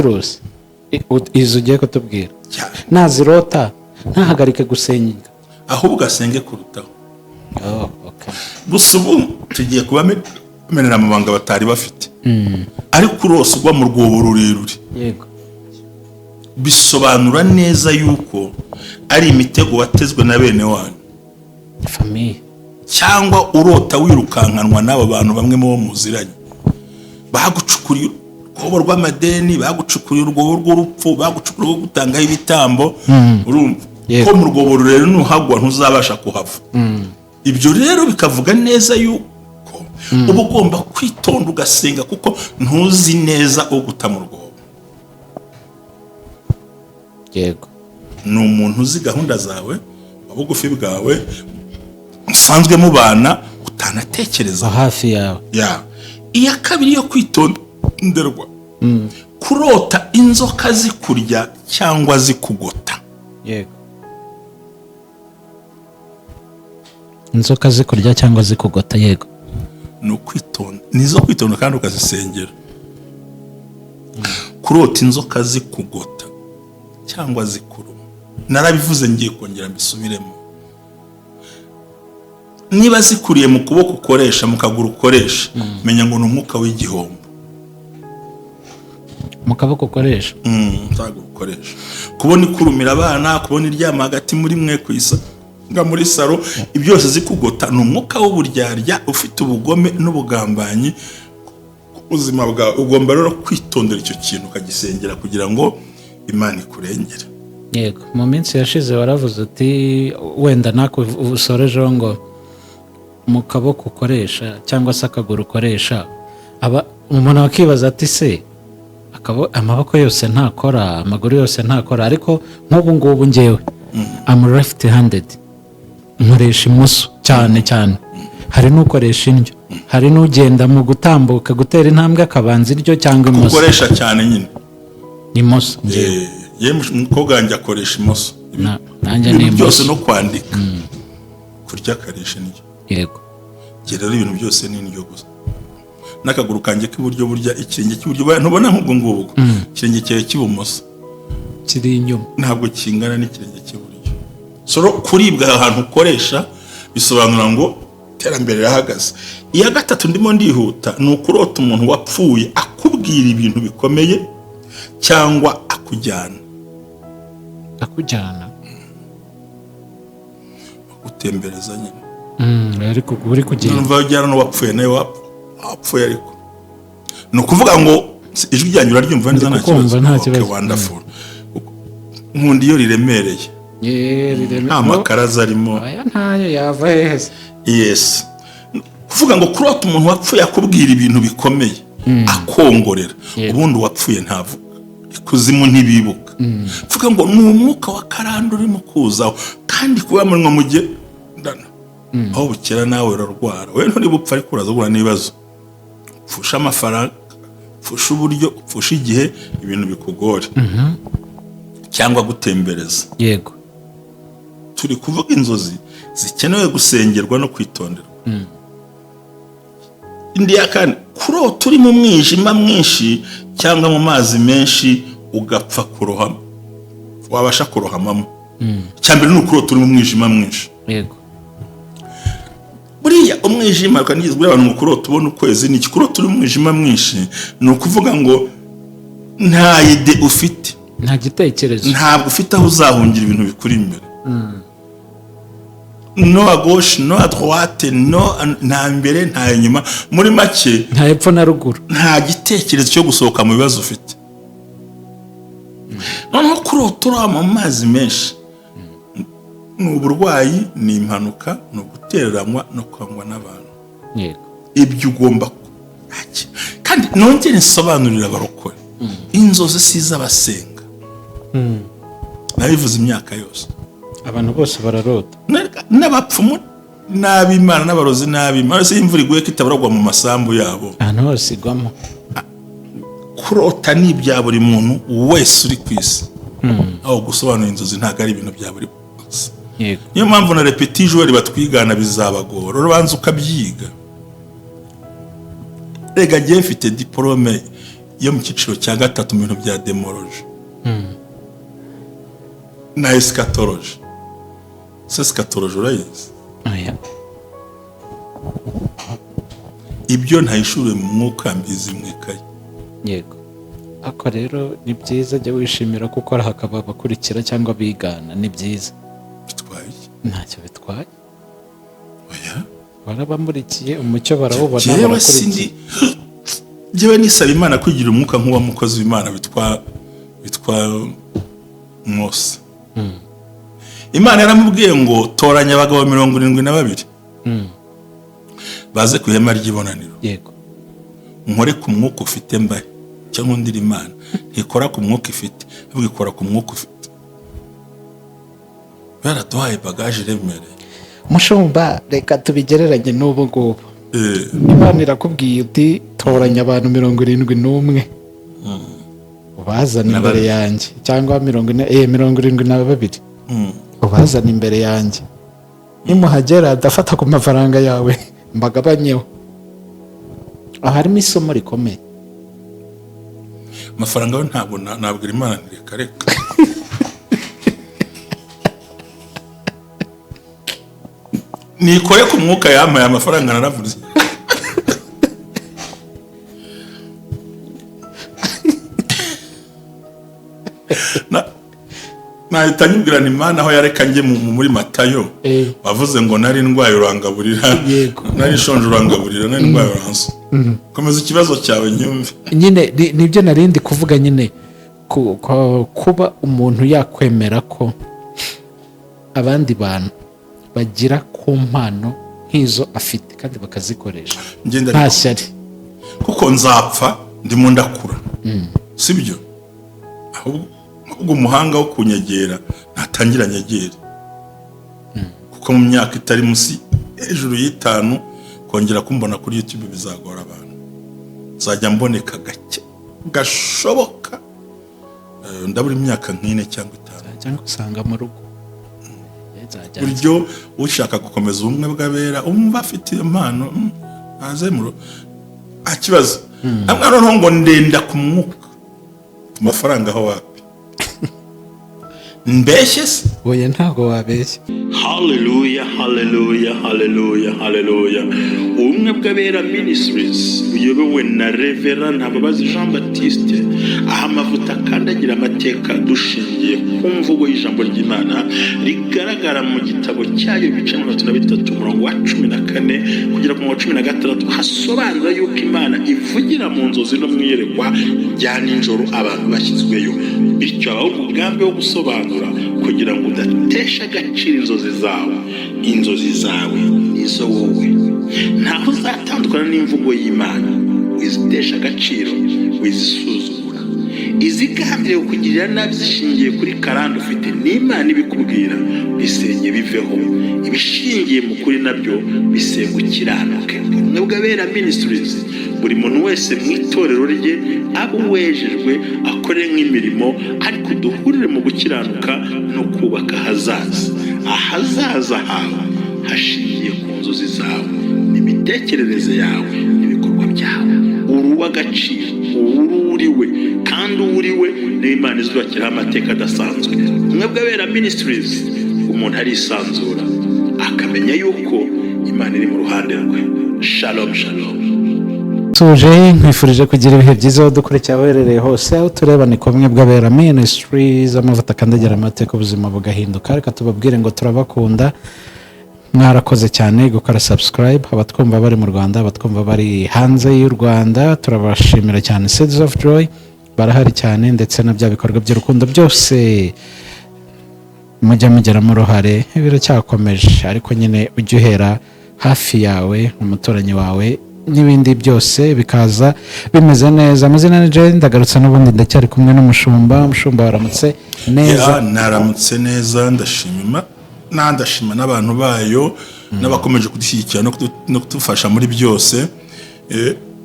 Rose, izo ugiye kutubwira Cyane. Nazirota ntahagarike gusenga? Ahubwo asenge kurutaho. Oh, okay. Gusa ubu tugiye kubamenera amabanga batari bafite, ariko urose ugwa mu rwobo rurerure, bisobanura neza yuko ari imitego watezwe na bene wanyu, famille, cyangwa urota wirukankanwa n'abo bantu bamwe mu bo muziranye bagucukuriye urwobo rw'amadeni, bagucukuriye urwobo rw'urupfu, bagucukuriye urwo gutangaho ibitambo, urumva ko mu rwobo rurerure nuhagwa ntuzabasha kuhava. Ibyo rero bikavuga neza yuko uba ugomba kwitonda ugasenga, kuko ntuzi neza uguta mu rwobo. Ni umuntu uzi gahunda zawe, bugufi bwawe, musanzwe mubana, utanatekereza. Hafi yawe. Ya, iya kabiri yo kwitonderwa: kurota inzoka zikurya cyangwa zikugota. Yego, inzoka zikurya cyangwa zikugota, yego. Ni ukwitonda, ni izo kwitonda kandi ukazisengera. Kurota inzoka zikugota cyangwa zikuruma, narabivuze, ngiye kongera mbisubiremo: niba zikuriye mu kuboko ukoresha, mu kaguru ukoresha, menya ngo ni umwuka w'igihombo. Mu kaboko ukoresha? Ntabwo ukoresha. Kubona ikurumira abana, kubona iryama hagati muri mwe ku isanga muri salo, ibyo byose zikugota, ni umwuka w'uburyarya ufite ubugome n'ubugambanyi ku buzima bwawe. Ugomba rero kwitondera icyo kintu, ukagisengera kugira ngo Imana ikurengere. Yego, mu minsi yashize waravuze uti, wenda nako usorejeho, ngo mu kaboko ukoresha cyangwa se akaguru ukoresha, aba umuntu akibaza ati: "Se amaboko yose ntakora, amaguru yose ntakora?" Ariko nk'ubu ngubu ngewe am left handed, nkoresha imoso cyane cyane. Hari n'ukoresha indyo, hari n'ugenda mu gutambuka, gutera intambwe, akabanza indyo cyangwa imoso. Ukoresha cyane nyine? Imoso ngewe. Yewe, umukobwa wanjye akoresha imoso. Nanjye ni ibintu byose, imoso. No kwandika, kurya akarisha indyo. Njye rero ibintu byose ni indyo gusa, n'akaguru kanjye k'iburyo, burya ikirenge cy'iburyo ntubona nk'ubwo ngubwo, ikirenge cyawe cy'ibumoso kiri inyuma. Ntabwo kingana n'ikirenge cy'iburyo. So rero kuribwa ahantu ukoresha bisobanura ngo iterambere rirahagaze. Iya gatatu, ndimo ndihuta, ni ukurota umuntu wapfuye akubwira ibintu bikomeye cyangwa akujyana. Akujyana? Agutembereza nyine. Ariko uri kugenda. Numva ujyana n'uwapfuye nawe wapfuye, ariko ni ukuvuga ngo ijwi ryanjye uraryumva neza? Ndi Nta kukumva, kibazo? Nta Okay, kibazo. Wonderful. Nkunda iyo riremereye, nta makaraza arimo. Aya ntayo yava hehe se? Yes, kuvuga ngo kurota umuntu wapfuye akubwira ibintu bikomeye, akongorera. Ubundi uwapfuye ntavuga, ikuzimu ntibibuka. Kuvuga ngo ni umwuka wa karande urimo kuzaho, kandi kuba munwa mugendana, aho bukera nawe urarwara. Wowe nturi bupfa, ariko uraza guhura n'ibibazo, upfusha amafaranga, upfusha uburyo, upfusha igihe, ibintu bikugore, cyangwa gutembereza. Turi kuvuga inzozi zikenewe gusengerwa no kwitonderwa. Indi ya kane: kurota uri mu mwijima mwinshi cyangwa mu mazi menshi ugapfa kurohama, wabasha kurohamamo. Icya mbere ni ukurota uri mu mwijima mwinshi. Buriya umwijima, reka nigeze buriya abantu ngo kurota ubona ukwezi ni iki? Kurota uri mu mwijima mwinshi ni ukuvuga ngo nta idée ufite. Nta gitekerezo. Ntabwo ufite aho uzahungira ibintu bikuri imbere, no à gauche, no à droite, no nta mbere, nta inyuma, muri make. Nta hepfo na ruguru. Nta gitekerezo cyo gusohoka mu bibazo ufite. Noneho kurota uri mu mazi menshi ni uburwayi, ni impanuka, ni ugutereranwa no kwangwa n'abantu. Ibyo ugomba kandi nongere nsobanurira abarokore: inzozi si iz'abasenga, nabivuze imyaka yose. Abantu bose bararota. N'abapfumu n'ab'Imana n'abarozi n'ab'Imana se, imvura iguye ko itabaragwa mu masambu yabo? Ahantu hose igwamo. Kurota ni ibya buri muntu wese uri ku isi, aho gusobanura inzozi ntabwo ari ibintu bya buri wese. Niyo mpamvu na répétition batwigana bizabagora, urabanza ukabyiga. Rega njyewe mfite diporome. Yo mu cyiciro cya gatatu mu bintu bya démonologie na eschatologie. Se eschatologie urayizi? Oya. Ibyo ntahishuriwe mu mwuka mbizi mu ikayi. Yego, ariko rero ni byiza, jya wishimira ko ukora hakaba abakurikira cyangwa bigana, ni byiza. Bitwaye iki? Ntacyo bitwaye. Oya. Warabamurikiye umucyo, barawubona. Jewe Barakurikiye. sindi jewe, nisaba Imana kwigira umwuka nk'uwa mukozi w'Imana witwa Mose. Imana yaramubwiye ngo toranya abagabo 72 baze ku ihema ry'ibonaniro, nkore ku mwuka ufite mbahe. Icyo nkundira Imana, ntikora ku mwuka ifite, ahubwo ikora ku mwuka ufite. Baraduhaye bagage iremereye. Mushumba, reka tubigereranye n'ubu ngubu. Imana irakubwiye uti: "Toranya abantu 71 ubazane Na imbere babiri. yanjye," cyangwa 40, 72, "ubazane imbere yanjye. Nimuhagera ndafata ku mafaranga yawe mbagabanyeho." Aho harimo isomo rikomeye. Amafaranga yo ntabwo nabwira Imana nti reka reka. Nikore ku mwuka yampaye, amafaranga naravuze. Nahita nyibwira ni Imana aho yareka njye muri Matayo wavuze ngo nari ndwaye urangaburira, nari nshonje urangaburira, nari ndwaye uransa. Komeza ikibazo cyawe nyumve. Nyine nibyo narindi kuvuga nyine, kuba umuntu yakwemera ko abandi bantu bagira ku mpano nk'izo afite kandi bakazikoresha Ngenda nta shyari. Kuko nzapfa ndimo ndakura, sibyo? Ahubwo umuhanga wo kunyegera ntatangira anyegere, kuko mu myaka itari munsi hejuru y'itanu kongera kumbona kuri YouTube bizagora abantu. Nzajya mboneka gake gashoboka. Ndabura imyaka nk'ine cyangwa itanu. Cyangwa usanga mu rugo. Buryo ushaka gukomeza ubumwe bw'abera, umva afite iyo mpano, aze mu rugo nta kibazo. Hamwe noneho ngo ndenda ku mwuka, ku mafaranga aho wapi, mbeshye se? Oya, ntabwo wabeshya. Haleluya, haleluya, haleluya, haleluya! Ubumwe bw'Abera Ministries buyobowe na Reverend Ntababazi Jean Baptiste, aho amavuta akandagira amateka, dushingiye ku mvugo y'ijambo ry'Imana rigaragara mu gitabo cyayo, ibice 33, umurongo wa 14 kugera ku murongo wa 16, hasobanura yuko Imana ivugira mu nzozi no mu iyerekwa rya nijoro abantu bashyizweyo. Bityo habaho umugambi wo gusobanura kugira ngo udatesha agaciro inzozi zawe. Inzozi zawe nizo wowe, ntaho uzatandukana n'imvugo y'Imana. Wizitesha agaciro, wizisuzugura. Izigambiriye kukugirira nabi zishingiye kuri karande ufite n'Imana ibikubwira, bisenye biveho. Ibishingiye mu kuri nabyo bisenga ukiranuke. Ubumwe bw'Abera Ministries, buri muntu wese mu itorero rye abe uwejejwe, akore nk'imirimo, ariko duhurire mu gukiranuka no kubaka ahazaza. Ahazaza hawe hashingiye ku nzozi zawe n'imitekerereze yawe n'ibikorwa byawe. Uri uw'agaciro, uri uriwe, kandi uwo uriwe niyo Imana izubakiraho amateka adasanzwe. Ubumwe bw'Abera Ministries, umuntu arisanzura akamenya yuko Imana iri mu ruhande rwe. Shalom, shalom. Tuje nkwifurije kugira ibihe byiza aho dukurikira, aho uherereye hose, aho tureba. Ni kumwe bw'Abera Ministries, amavuta akandagira amateka, ubuzima bugahinduka. Reka tubabwire ngo turabakunda, mwarakoze cyane gukora subscribe. Abatwumva bari mu Rwanda, abatwumva bari hanze y'u Rwanda, turabashimira cyane. Seeds of Joy barahari cyane, ndetse na bya bikorwa by'urukundo byose mujya mugiramo uruhare biracyakomeje. Ariko nyine ujye uhera hafi yawe, umuturanyi wawe, n'ibindi byose bikaza bimeze neza. Amazina ni Jane, ndagarutse n'ubundi, ndacyari kumwe n'umushumba. Umushumba, waramutse neza? Ya, naramutse neza, ndashima Imana, ndashima n'abantu bayo n'abakomeje kudushyigikira no kudufasha muri byose.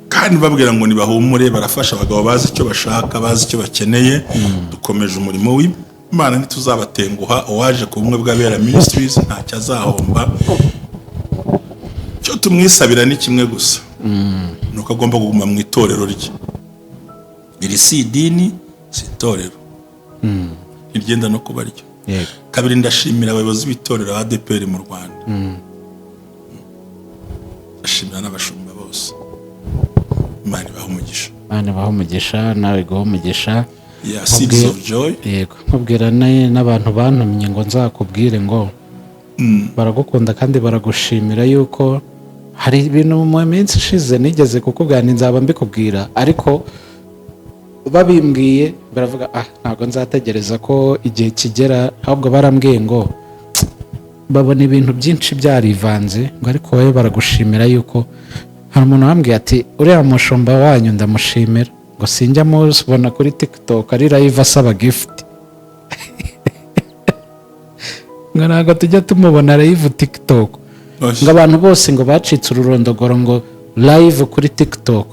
Kandi babwira ngo nibahumure, barafasha abagabo bazi icyo bashaka, bazi icyo bakeneye. Dukomeje umurimo w'Imana, ntituzabatenguha. Uwaje ku Bumwe bw'Abera Ministries ntacyo azahomba. Icyo tumwisabira ni kimwe gusa, ni uko agomba kuguma mu itorero rye. Iri si idini, si itorero, ntiryenda no kuba ryo. Kabiri, ndashimira abayobozi b'itorero ADEPR mu Rwanda, ndashimira n'abashumba bose. Imana ibaha umugisha. Imana ibahe umugisha, nawe iguhe umugisha. Ya Seeds of Joy. Yego, nkubwira n'abantu bantumye ngo nzakubwire ngo baragukunda kandi baragushimira yuko hari ibintu mu minsi ishize nigeze kukubwira nti nzaba mbikubwira, ariko babimbwiye baravuga: "Ah, ntabwo nzategereza ko igihe kigera." Ahubwo barambwiye ngo babona ibintu byinshi byarivanze, ngo ariko wowe baragushimira yuko hari umuntu wambwiye ati: "Uriya mushumba wanyu ndamushimira," ngo sinjya mubona kuri TikTok ari live asaba gift, ngo ntabwo tujya tumubona live TikTok, ngo abantu bose ngo bacitse ururondogoro, ngo live kuri TikTok,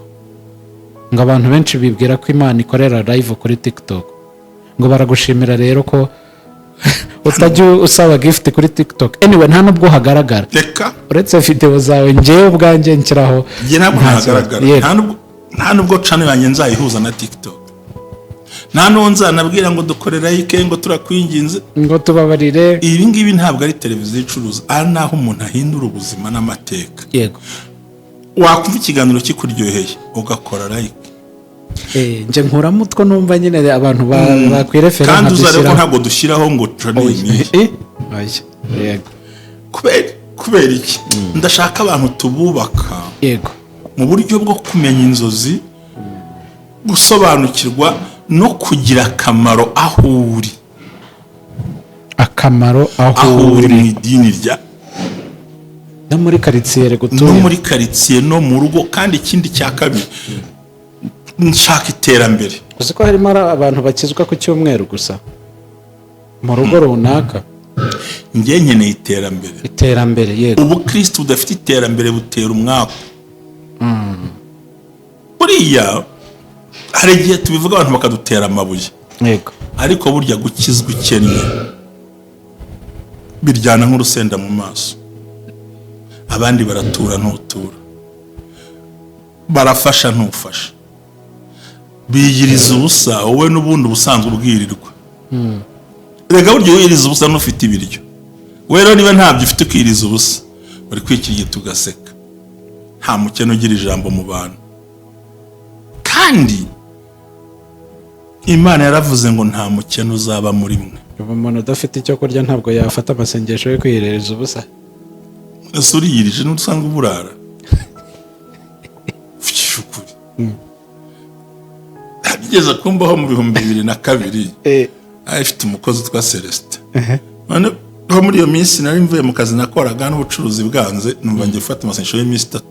ngo abantu benshi bibwira ko Imana ikorera live kuri TikTok. Ngo baragushimira rero ko utajya usaba gift kuri TikTok. Anyway, nta nubwo hagaragara Reka. uretse videwo zawe ngewe ubwanjye nshyiraho. Njye ntabwo Nta ntagaragara. kibazo. Nta nubwo channel yanjye nzayihuza na TikTok, nta n'uwo nzanabwira ngo dukore like, ngo turakwinginze, ngo tubabarire. Ibi ngibi ntabwo ari televiziyo icuruza. Aha ni aho umuntu ahindura ubuzima n'amateka. Wakumva ikiganiro kikuryoheye, ugakora like. Njye nkuramo utwo numva nyine abantu bakwirefera, Kandi uzarebe ko nkadushyiraho. ntabwo dushyiraho ngo channel iyi. Oya. Yego. Kubera iki? Ndashaka abantu tububaka mu buryo bwo kumenya inzozi, gusobanukirwa no kugira akamaro aho uri. Akamaro aho Aho uri uri. mu idini rya No muri karitsiye no gutuye. muri karitsiye, no mu rugo. Kandi ikindi cya kabiri, nshaka iterambere. Uzi ko harimo abantu bakizwa ku cyumweru gusa mu rugo runaka? Njye nkeneye iterambere. Iterambere, yego. Ubukristo budafite iterambere butera umwaku. Buriya hari igihe tubivuga abantu bakadutera amabuye, ariko burya gukizwa ukennye biryana nk'urusenda mu maso. Abandi baratura, ntutura; barafasha, ntufasha; biyiriza ubusa, wowe n'ubundi ubusanzwe ubwirirwa. Rega burya wiyiriza ubusa n'ufite ibiryo. We rero niba ntabyo ufite ukiyiriza ubusa, uri kwikirigita ugaseka. Nta mukene ugira ijambo mu bantu. Kandi Imana yaravuze ngo nta mukene uzaba muri mwe. Ubu umuntu udafite icyo kurya ntabwo yafata amasengesho yo kwiyerereza ubusa. Ese uriyirije n'usanga uburara? Vugisha ukuri. Bigeze kumbaho mu 2002. Nari mfite umukozi witwa Celestin. Noneho muri iyo minsi nari mvuye mu kazi nakoraga n'ubucuruzi bwanze, numva ngiye gufata amasengesho y'iminsi 3.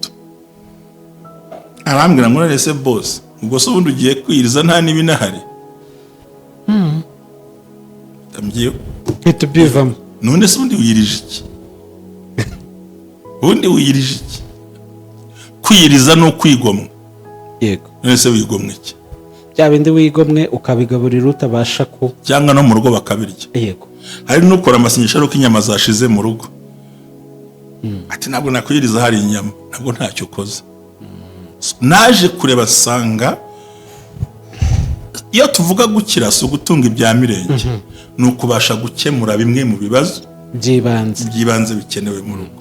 Arambwira ngo: "None se boss, ubwo se ubundi ugiye kwiriza nta n'ibinahari?" Ndambwiye. Uhita ubivamo. None se ubundi wiyirije iki? Ubundi wiyirije iki? Kwiyiriza ni ukwigomwa. None se wigomwa iki? Bya bindi wigomwe ukabigaburira utabasha ku Cyangwa no mu rugo bakabirya. Hari n'ukora amasengesho ari uko inyama zashize mu rugo, ati: "Ntabwo nakwiyiriza hari inyama." Ntabwo ntacyo ukoze. Naje kureba nsanga iyo tuvuga gukira si ugutunga ibya mirenge, ni ukubasha gukemura bimwe mu bibazo by'ibanze. by'ibanze bikenewe mu rugo.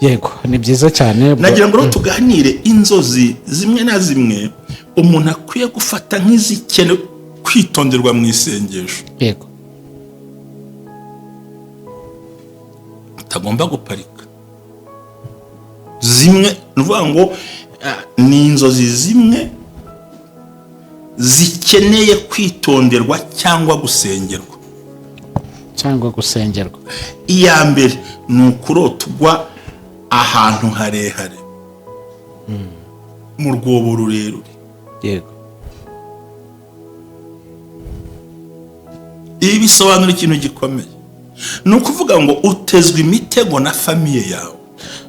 Yego, ni byiza cyane. Nagira ngo rero tuganire inzozi zimwe na zimwe umuntu akwiye gufata nk'izikenewe kwitonderwa mu isengesho, utagomba guparika. Zimwe ni ukuvuga ngo ni inzozi zimwe zikeneye kwitonderwa cyangwa gusengerwa. Cyangwa gusengerwa. Iya mbere ni ukurota ugwa ahantu harehare mu rwobo rurerure. Ibi bisobanura ikintu gikomeye. Ni ukuvuga ngo utezwa imitego na famille yawe.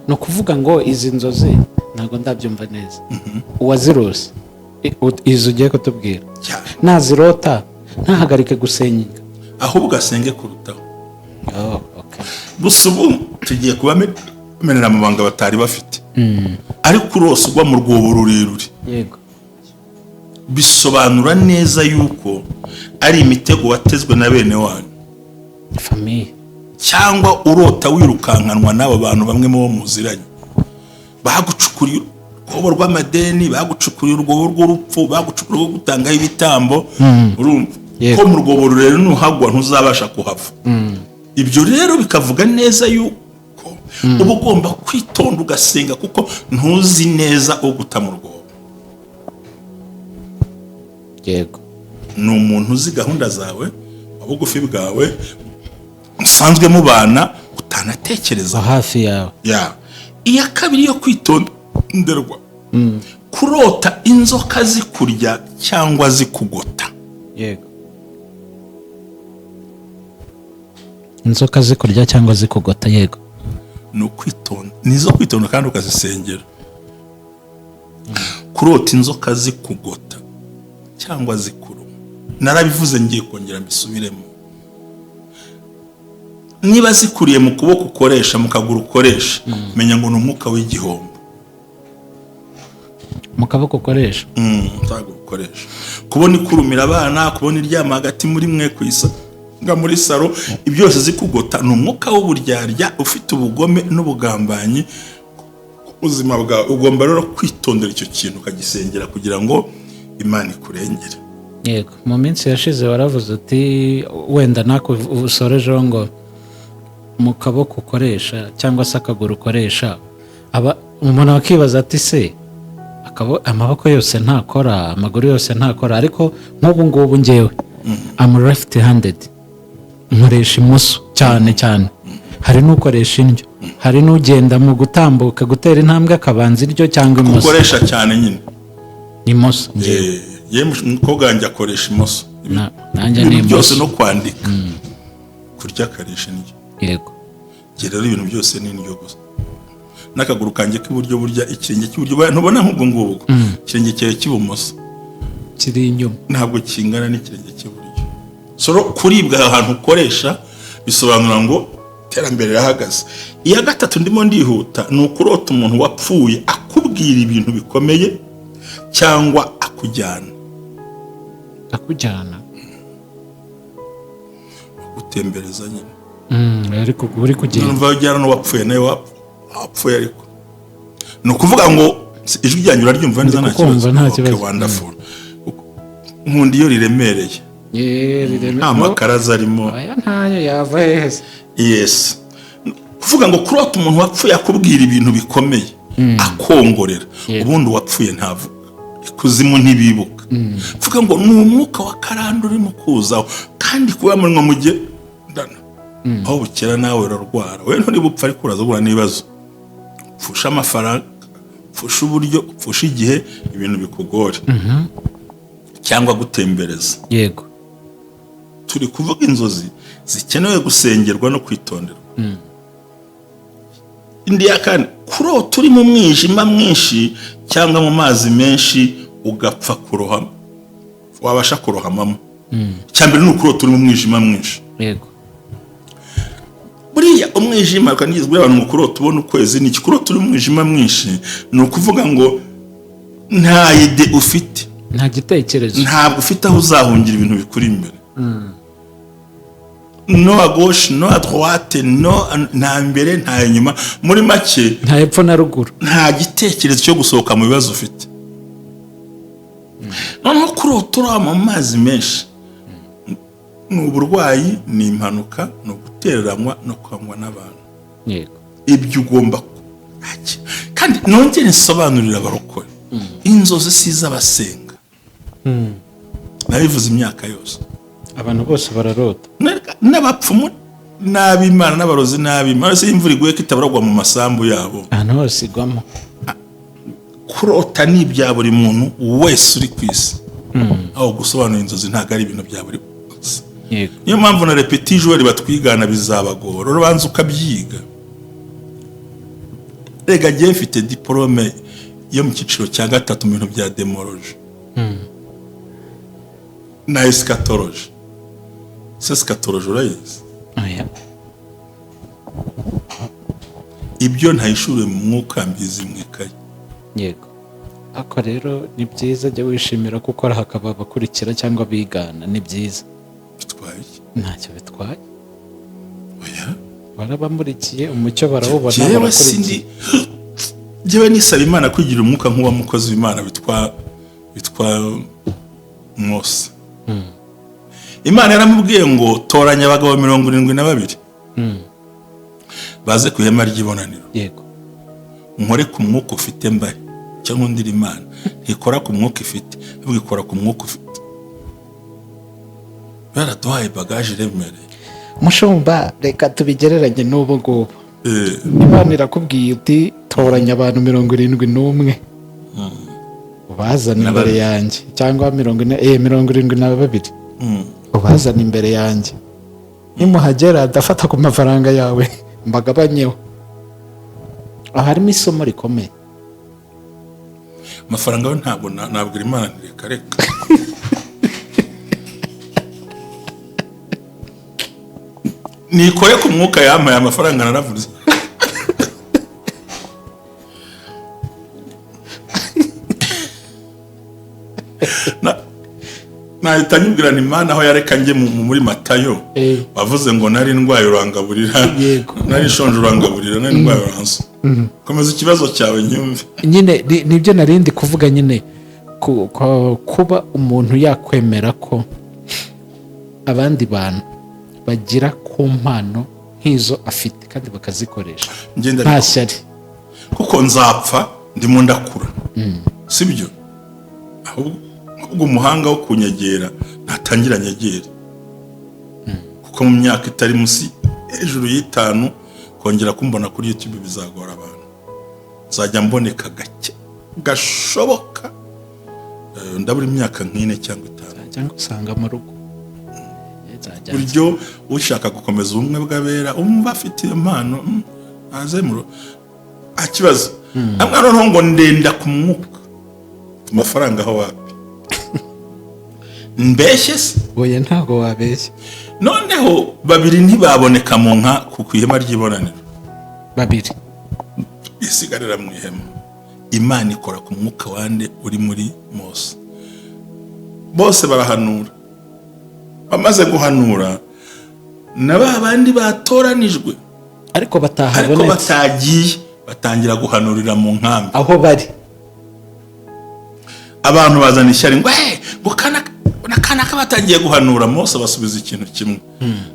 Ni ukuvuga ngo izi nzozi ntabwo ndabyumva neza. Uwazirose izi ugiye kutubwira, Cyane. nazirota ntahagarike gusenga? Ahubwo asenge kurutaho. Oh, okay. Gusa ubu tugiye kubamenera amabanga batari bafite. Ariko urose ugwa mu rwobo rurerure, bisobanura neza yuko ari imitego watezwe na bene wanyu, famille, cyangwa urota wirukankanwa n'abo bantu bamwe mu bo muziranye bagucukuriye urwobo rw'amadeni, bagucukuriye urwobo rw'urupfu, bagucukuriye urwo gutangaho ibitambo. Urumva ko mu rwobo rurerure nuhagwa ntuzabasha kuhava. Ibyo rero bikavuga neza yuko uba ugomba kwitonda, ugasenga, kuko ntuzi neza uguta mu rwobo. Ni umuntu uzi gahunda zawe, wa bugufi bwawe, musanzwe mubana, utanatekereza. Hafi yawe. Ya, iya kabiri yo kwitonderwa: kurota inzoka zikurya cyangwa zikugota. Yego, inzoka zikurya cyangwa zikugota, yego. Ni ukwitonda, ni izo kwitonda kandi ukazisengera. Kurota inzoka zikugota cyangwa zikuruma, narabivuze, ngiye kongera mbisubiremo: niba zikuriye mu kuboko ukoresha, mu kaguru ukoresha, menya ngo ni umwuka w'igihombo. Mu kaboko ukoresha. Ntabwo ukoresha. Kubona ikurumira abana, kubona iryama hagati muri mwe ku isanga muri salo, ibyo byose zikugota, ni umwuka w'uburyarya ufite ubugome n'ubugambanyi ku buzima bwawe. Ugomba rero kwitondera icyo kintu, ukagisengera kugira ngo Imana ikurengere. Yego, mu minsi yashize waravuze uti, wenda nako usorejeho, ngo mu kaboko ukoresha cyangwa se akaguru ukoresha, aba umuntu akibaza ati: "Se amaboko yose ntakora, amaguru yose ntakora?" Ariko nk'ubu ngubu ngewe am left handed, nkoresha imoso cyane cyane. Hari n'ukoresha indyo, hari n'ugenda mu gutambuka, gutera intambwe, akabanza indyo cyangwa imoso. Ukoresha cyane nyine? Imoso ngewe. Yewe, umukobwa wanjye akoresha imoso. Nanjye ni Ibintu byose, imoso. no kwandika, kurya akarisha indyo. Njye rero ibintu byose ni indyo gusa, n'akaguru kanjye k'iburyo, burya ikirenge cy'iburyo, ntubona nk'ubwo ngubwo, ikirenge cyawe cy'ibumoso kiri inyuma. Ntabwo kingana n'ikirenge cy'iburyo. So rero kuribwa aha hantu ukoresha bisobanura ngo iterambere rirahagaze. Iya gatatu, ndimo ndihuta, ni ukurota umuntu wapfuye akubwira ibintu bikomeye cyangwa akujyana. Akujyana. Gutembereza nyine. Ariko uri kugenda. Numva ujyana n'uwapfuye nawe wapfuye, ariko ni ukuvuga ngo ijwi ryanyu uraryumva neza, nta Ndi kukumva, kibazo? nta Okay, kibazo. wonderful. Nkunda iyo riremereye, nta makaraza arimo. Aya ntayo yava hehe se? Yes, kuvuga ngo kurota umuntu wapfuye akubwira ibintu bikomeye, akongorera. Ubundi uwapfuye ntavuga, ikuzimu ntibibuka. Kuvuga ngo ni umwuka wa karande urimo kuzaho, kandi kuba muri mugendana, aho bukera nawe urarwara. Wowe nturi bupfa, ariko uraza guhura n'ibibazo, upfusha amafaranga, upfusha uburyo, upfusha igihe, ibintu bikugore, cyangwa gutembereza. Turi kuvuga inzozi zikenewe gusengerwa no kwitonderwa. Indi ya kane: kurota uri mu mwijima mwinshi cyangwa mu mazi menshi, ugapfa kurohama, wabasha kurohamamo. Icya mbere ni ukurota uri mu mwijima mwinshi. Buriya umwijima, reka nigeze kubwira abantu ngo kurota ubona ukwezi ni iki? Kurota uri mu mwijima mwinshi ni ukuvuga ngo nta idée ufite. Nta gitekerezo. Ntabwo ufite aho uzahungira ibintu bikuri imbere, no à gauche, no à droite, no nta mbere, nta inyuma, muri make. Nta hepfo na ruguru. Nta gitekerezo cyo gusohoka mu bibazo ufite. Noneho kurota uri mu mazi menshi ni uburwayi, ni impanuka, ni ugutereranwa no kwangwa n'abantu. Ibyo ugomba kandi nongere nsobanurira abarokore: inzozi si iz'abasenga, nabivuze imyaka yose. Abantu bose bararota. N'abapfumu n'ab'Imana n'abarozi n'ab'Imana. Se imvura iguye ko itabaragwa mu masambu yabo? Ahantu hose igwamo. Kurota ni ibya buri muntu wese uri ku isi, aho gusobanura inzozi ntabwo ari ibintu bya buri wese. Niyo mpamvu na répétition batwigana bizabagora, urabanza ukabyiga. Rega njyewe mfite diporome yo mu cyiciro cya gatatu mu bintu bya démonologie na eschatologie. Se eschatologie urayizi? Oya. Ibyo ntahishuriwe mu mwuka mbizi mu ikayi. Yego, ariko rero ni byiza, jya wishimira ko ukora hakaba abakurikira cyangwa bigana, ni byiza. Bitwaye iki? Ntacyo bitwaye. Oya. Barabamurikiye umucyo barawubona. Jewe Barakurikiye. sindi, jewe nisaba Imana kwigira umwuka nk'uwa mukozi w'Imana witwa Mose. Imana yaramubwiye ngo: "Toranya abagabo 72 baze ku ihema ry'ibonaniro, nkore ku mwuka ufite mbahe." Cyangwa undi, Imana ntikora ku mwuka ifite, ahubwo ikora ku mwuka ufite. Baraduhaye bagage iremereye. Mushumba, reka tubigereranye n'ubu ngubu. Imana irakubwiye uti: "Toranya abantu 71 ubazana Na imbere babiri. yanjye," cyangwa 40, 72, "ubazana imbere yanjye. Nimuhagera ndafata ku mafaranga yawe mbagabanyeho." Aho harimo isomo rikomeye. Amafaranga yo ntabwo nabwira Imana nti: "Reka, reka." Nikore ku mwuka yampaye, amafaranga naravuze. Nahita nyibwira nti: "Imana, aho yareka njye muri Matayo wavuze ngo nari ndwaye urangaburira, nari nshonje urangaburira, nari ndwaye uransa. Komeza ikibazo cyawe nyumve." Nyine nibyo narindi kuvuga nyine, kuba umuntu yakwemera ko abandi bantu bagira ku mpano nk'izo afite kandi bakazikoresha Ngenda nta shyari. Kuko nzapfa ndimo ndakura, sibyo? Ahubwo umuhanga wo kunyegera ntatangira anyegere, kuko mu myaka itari munsi hejuru y'itanu kongera kumbona kuri YouTube bizagora abantu. Nzajya mboneka gake gashoboka. Ndabura imyaka nk'ine cyangwa itanu. Cyangwa usanga mu rugo. Nzajya Buryo ushaka gukomeza ubumwe bw'abera, umva afite iyo mpano, aze mu rugo nta kibazo. Amwe noneho ngo ndenda ku mwuka, ku mafaranga aho wapi, mbeshye se? Oya, ntabwo wabeshya. Noneho babiri ntibaboneka mu nka ku ihema ry'ibonaniro. Babiri. Isigarira mu ihema. Imana ikora ku mwuka wande? Uri muri Mose. Bose barahanura. Bamaze guhanura, na ba bandi batoranijwe ariko ariko batahabonetse batagiye, batangira guhanurira mu nkambi aho bari. Abantu bazana ishyari ngo: "Eh, ngo kana na kanaka batangiye guhanura." Mose basubiza ikintu kimwe,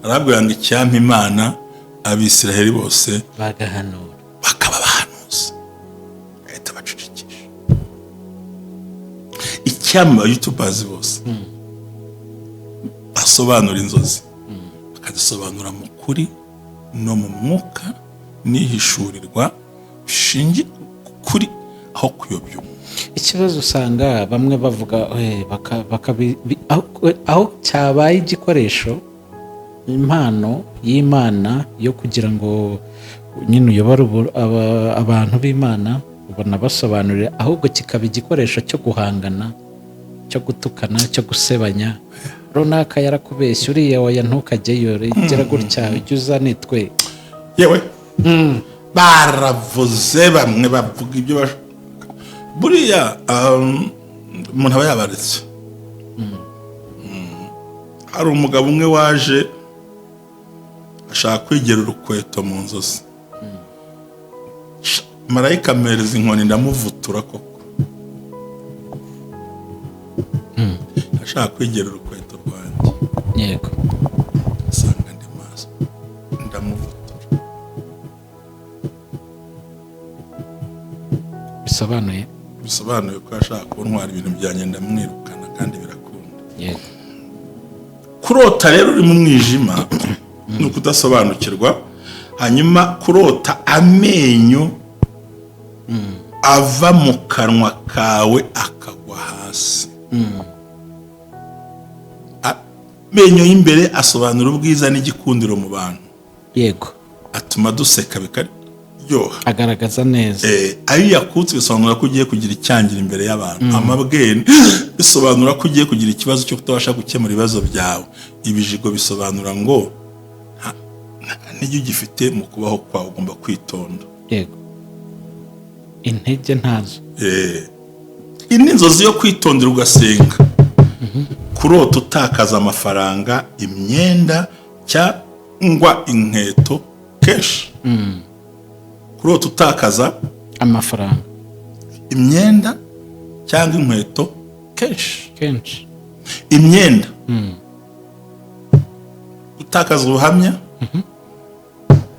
arababwira ngo: "Icyampa Imana Abisiraheli bose bagahanura bakaba abahanuzi." Ahita bacecekesha. Icyampa YouTubers bose basobanura inzozi bakazisobanura mu kuri no mu mwuka n'ihishurirwa bishingiye ku kuri, aho kuyobya umuntu. Ikibazo usanga bamwe bavuga aho cyabaye igikoresho, impano y'Imana yo kugira ngo nyine uyobore abantu b'Imana, ubona basobanurira, ahubwo kikaba igikoresho cyo guhangana, cyo gutukana, cyo gusebanya: "Runaka yarakubeshya, uriya oya, ntukajyeyo, gira gutya, ujye uza nitwe." Yewe, baravuze, bamwe bavuga ibyo buriya umuntu aba yabaretse. Hari umugabo umwe waje ashaka kwigera urukweto mu nzozi. Marayika ampereza inkoni, ndamuvutura koko. Ashaka kwigera urukweto rwanjye, asanga ndi maso, ndamuvutura. Bisobanuye? Bisobanuye ko ashaka kuntwara ibintu byanjye, ndamwirukana kandi birakunda. Kurota rero uri mu mwijima ni ukudasobanukirwa. Hanyuma kurota amenyo ava mu kanwa kawe akagwa hasi, amenyo y'imbere asobanura ubwiza n'igikundiro mu bantu, atuma duseka bikaryoha. Agaragaza neza. Ayo yakutse bisobanura ko ugiye kugira icyangira imbere y'abantu. Amabwene bisobanura ko ugiye kugira ikibazo cyo kutabasha gukemura ibibazo byawe. Ibijigo bisobanura ngo nta ntege ugifite mu kubaho kwawe, ugomba kwitonda. Yego, intege ntazo. Iyi ni inzozi yo kwitondera ugasenga. Kurota utakaza amafaranga, imyenda cyangwa inkweto kenshi. Kurota utakaza amafaranga, imyenda cyangwa inkweto kenshi. Kenshi. Imyenda, gutakaza ubuhamya.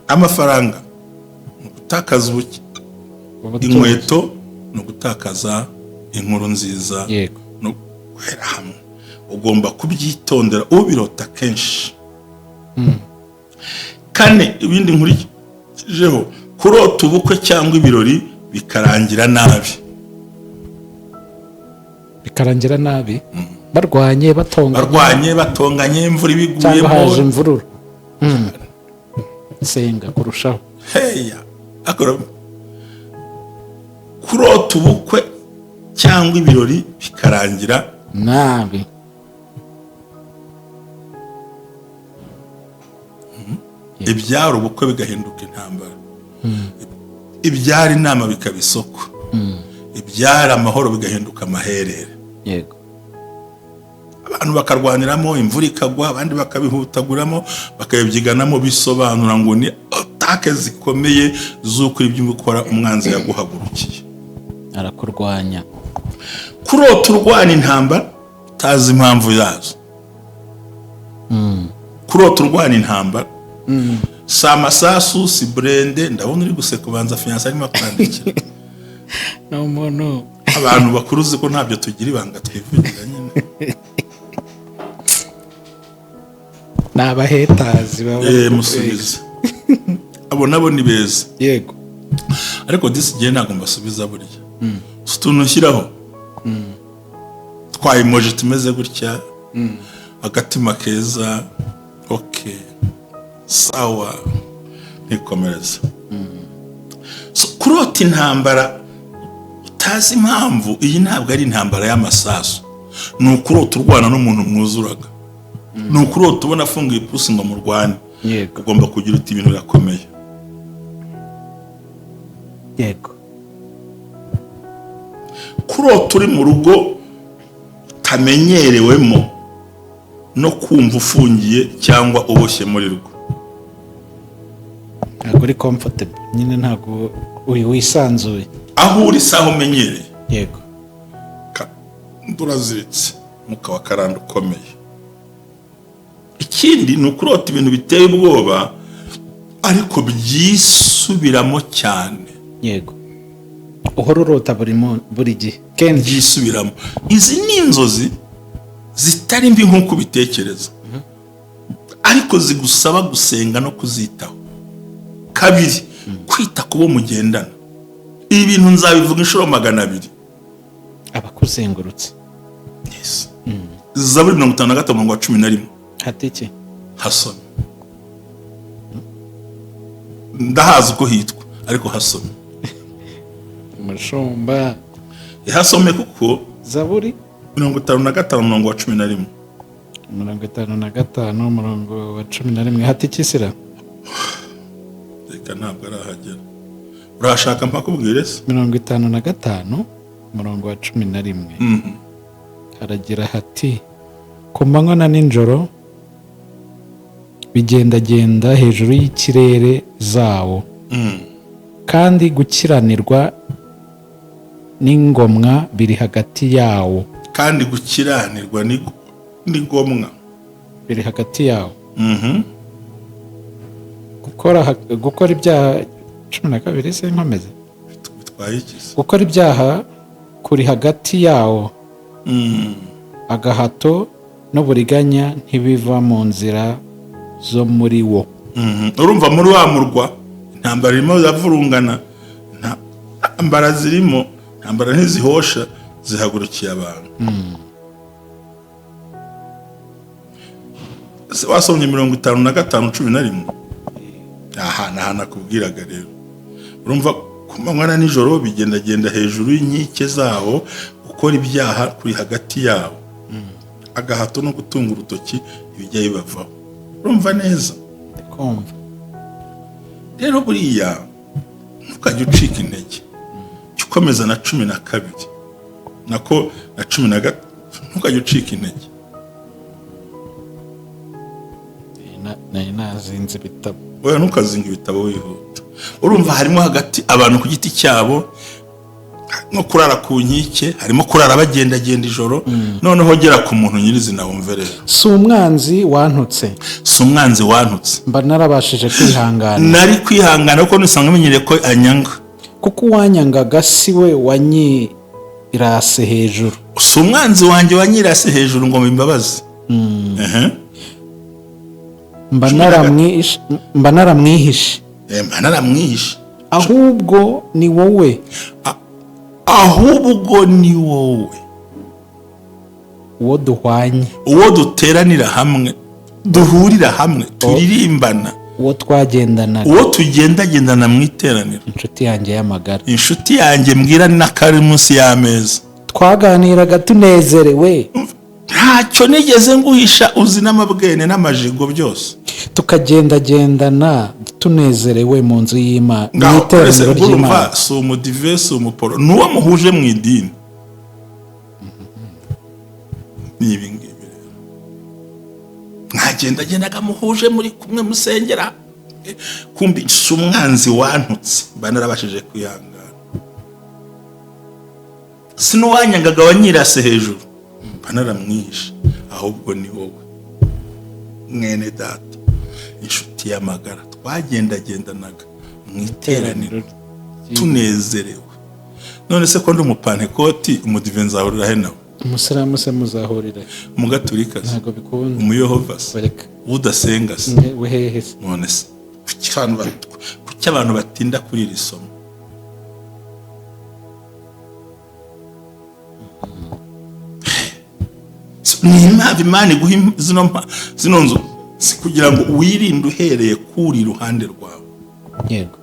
Amafaranga ni ugutakaza Ubutunzi. Inkweto ni ugutakaza inkuru nziza no guhera hamwe. Ugomba kubyitondera ubirota kenshi. Kane, ibindi nkurikijeho, kurota ubukwe cyangwa ibirori bikarangira nabi. Bikarangira nabi, barwanye, batonganye. Barwanye, batonganye, imvura cyangwa haje ibiguyemo. imvururu. Senga kurushaho. Heya, kurota ubukwe cyangwa ibirori bikarangira nabi. Ibyari ubukwe bigahinduka intambara, ibyari inama bikaba isoko, ibyari amahoro bigahinduka amaherere. Abantu bakarwaniramo, imvura ikagwa, abandi bakabihutaguramo, bakabibyiganamo. Bisobanura ngo ni attaque zikomeye z'uko ibyo ukora umwanzi yaguhagurukiye. Arakurwanya. Kurota urwana intambara utazi impamvu yazo. Kurota urwana intambara, si amasasu, si burende. Ndabona uri guseka, ubanza fiancé arimo kwandikira. Ni umuntu. Abantu bakuru uzi ko ntabyo tugira ibanga, twivugira nyine. Ni abahetazi baba Musubize, abo nabo ni beza. Ariko disi gihe ntabwo mbasubiza burya. Si utuntu nshyiraho twa emoji tumeze gutya, agatima keza, okay, sawa, ntikomereza. So, kurota intambara utazi impamvu, iyi ntabwo ari intambara y'amasasu, ni ukurota urwana n'umuntu mwuzuraga, ni ukurota ubona afunguye ipusi ngo murwane. Ugomba kugira uti ibintu birakomeye. Kurota uri mu rugo utamenyerewemo no kumva ufungiye cyangwa uboshye muri rwo. Ntabwo uri comfortable nyine, ntabwo uri wisanzuye. Aho uri si aho umenyereye. Uraziritse, umwuka wa karande ukomeye. Ikindi ni ukurota ibintu biteye ubwoba ariko byisubiramo cyane. Yego, uhora urota buri gihe kenshi. Byisubiramo. Izi ni inzozi zitari mbi nk'uko ubitekereza, ariko zigusaba gusenga no kuzitaho. Kabiri, kwita ku bo mugendana. Ibi bintu nzabivuga inshuro 200. Abakuzengurutse. Yes. Zaburi 55 umurongo wa 11. Hati iki? Hasome, ndahazi uko hitwa, ariko hasome. Umushumba. Hasome kuko Zaburi 55 umurongo wa 11. 55 umurongo wa 11, hati iki sira? Reka, ntabwo arahagera. Urashaka mpakubwire se? 55 umurongo wa 11, haragira hati: ku manywa na nijoro bigendagenda hejuru y'ikirere zawo, kandi gukiranirwa n'ingomwa biri hagati yawo. Kandi gukiranirwa n'igomwa biri hagati yawo. Gukora ibyaha, 12 se nkomeze? Bitwaye iki se? Gukora ibyaha kuri hagati yawo, agahato n'uburiganya ntibiva mu nzira zo muri wo. Urumva muri wa murwa intambara irimo iravurungana, intambara zirimo, intambara ntizihosha, zihagurukiye abantu. Se wasomye 55:11? Aha ni ahantu nakubwiraga rero. Urumva ku manywa na nijoro bigendagenda hejuru y'inkike zawo, gukora ibyaha kuri hagati yabo, agahato no gutunga urutoki ibijya bibavaho. Urumva neza? Kumva. Rero buriya Ntukajye ucika intege, jya ukomeza na 12, nako na 13, ntukajye ucika intege. Nari nazinze ibitabo. Oya, ntukazinga ibitabo wihuta. Urumva harimo hagati abantu ku giti cyabo no kurara ku nkike, harimo kurara bagendagenda ijoro. Noneho gera ku muntu nyirizina wumve rero. Si umwanzi wantutse. Si umwanzi wantutse. Mba narabashije kwihangana. Nari kwihangana kuko nusanga amenyereye ko anyanga. Kuko uwanyangaga si we wanyirase hejuru. Si umwanzi wanjye wanyirase hejuru ngo imbabazi. Ehe. Mba 13. Mba naramwihishe. Mba naramwihishe. Ahubwo ni wowe. Ahubwo ni wowe. Uwo duhwanye. Uwo duteranira hamwe, duhurira hamwe, turirimbana. Uwo twagendanaga. Uwo tugendagendana mu iteraniro. Inshuti yanjye y'amagara. Inshuti yanjye mbwira n'akari munsi y'ameza. Twaganiraga tunezerewe. Ntacyo nigeze nguhisha, uzi n'amabwene n'amajigo byose. Tukagendagendana tunezerewe mu nzu y'Imana, mu Ngaho iteraniro urumva, ry'Imana. si umudive, si umuporo, ni uwo muhuje mu idini. Ni ibi ngibi rero, mwagendagendaga muhuje, muri kumwe, musengera. Kumbi si umwanzi wantutse, mba narabashije kwihangana. Si n'uwanyangaga wanyirase hejuru, mba naramwihishe. Ahubwo ni wowe, mwene data, inshuti y'amagara, twagendagendanaga mu iteraniro tunezerewe. None se ko ndi umupantekoti, umudive nzahurira he nawe? Umusilamu se muzahurira he? Umugaturika se? Ntabwo bikunda. Umuyehova se? Bareka. Udasenga se? We hehe se? None se kuki abantu batinda kuri iri somo? Ni impamvu Imana iguha zino nzu, si kugira ngo wirinde uhereye kuri iruhande rwawe. Yego.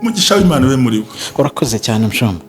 Umugisha w'Imana ube muri we. Urakoze cyane, mushumba.